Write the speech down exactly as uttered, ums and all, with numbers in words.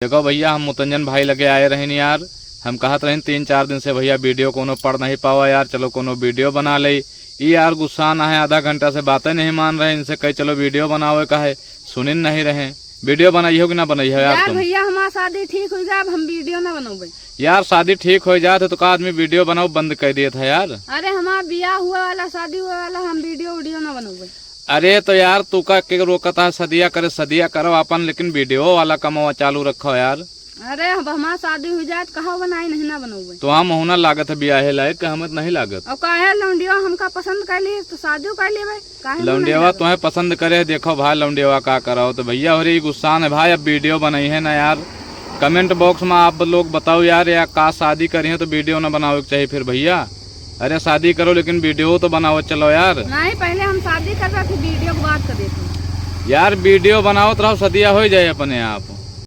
देखो भइया, हम मुतंजन भाई लगे आए रहिन यार, हम कहत रहिन तीन चार दिन से, भइया वीडियो कोनो पड़ नहीं पावा यार, चलो कोनो वीडियो बना ले। ई यार गुस्सा ना है, आधा घंटा से बातें नहीं मान रहे, इनसे कही चलो वीडियो बनावे का है, सुनिन नहीं रहे। वीडियो बनाई हो कि ना बनाई हो यार यार तुम? भइया, हमार शादी ठीक होइ जाए, अब हम वीडियो ना बनौबे। यार शादी ठीक होइ जात है तो का आदमी वीडियो बनाओ बंद कर दिए था यार? अरे हमार बियाह हुए वाला, शादी हुए वाला, हम वीडियो वीडियो ना बनौबे। अरे तो यार तू का के रोकत है सदिया करे, सदिया करो अपन, लेकिन वीडियो वाला कमवा चालू रखो यार। अरे अब हमार शादी हुई जाए तो कहाँ बनाई, नहीं ना बनौबे। तो हम होना लागत है बियाहे लायक, हमें तो नहीं लागत। और काहे लौंडिया हमका पसंद कर ली तो शादी कर लेबे, काहे ना नहीं लौंडियावा लागत? तुम्हें पसंद करे है, देखो भाई लौंडियावा का करो। तो भइया हो रही गुस्सा है भाई, अब वीडियो बनाई है ना यार। कमेंट बॉक्स में आप लोग बताओ यार, या का शादी करी है तो वीडियो ना बनावे के चाहिए फिर भइया? अरे शादी करो लेकिन वीडियो तो बनाओ, चलो यार। नहीं, पहले हम शादी करबे, फिर वीडियो के बात कर देते हैं। यार वीडियो बनाओ तो रहो, सदिया हो जाए अपने आप।